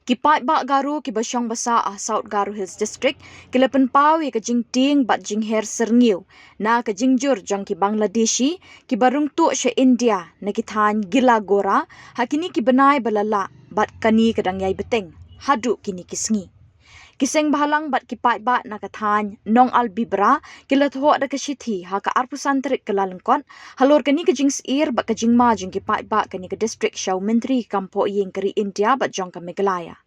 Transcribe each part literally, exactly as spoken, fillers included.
Ki paidbah Garo kiba shong basa ha South Garo Hills District ki la pynpaw ïa ka jingtieng bad jingher syrngiew na ka jingjur jong ki Bangladeshi kiba rung tuh sha India na ki thaiñ Gillagora ha kine ki bnai ba la lah bad kane ka dang ïai bteng haduh kine ki sngi. Ki seng bhalang bad ki paidbah na ka thaiñ Nongalbibra ki la thoh da ka shithi ha ka arphew san tarik Kyllalyngkot halor kane ka jingsyier bad ka jingma jong ki paidbah kane ka district sha u Myntri kam phohïing ka ri India bad jong ka Meghalaya.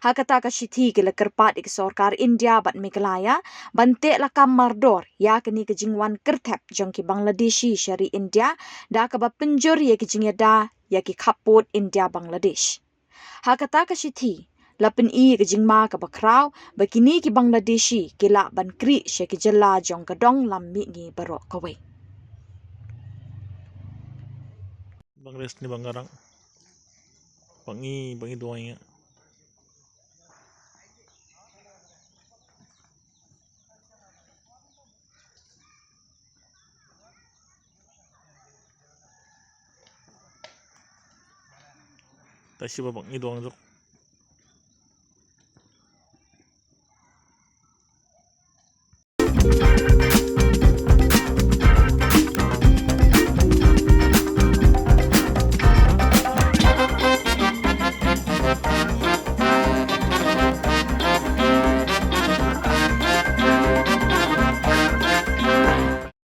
Ha kata ka shithi ki la kyrpad ïa ka sorkar India bad Meghalaya ban teh lakam mardor ïa kane ka jingwan kyrthep jong ki Bangladeshi sha ri India da kaba pynjur ïa ki jingïada ïa ki khappud India Bangladesh. Ha kata ka shithi la pyni ïa ka jingma kaba khraw ba kine ki Bangladeshi ki lah ban kri sha ki jylla jong ka dong lam mihngi baroh kawei. Bangladesh ni bangarang. Bangi, bangi doang ya. Tashi ba bangi doang jok.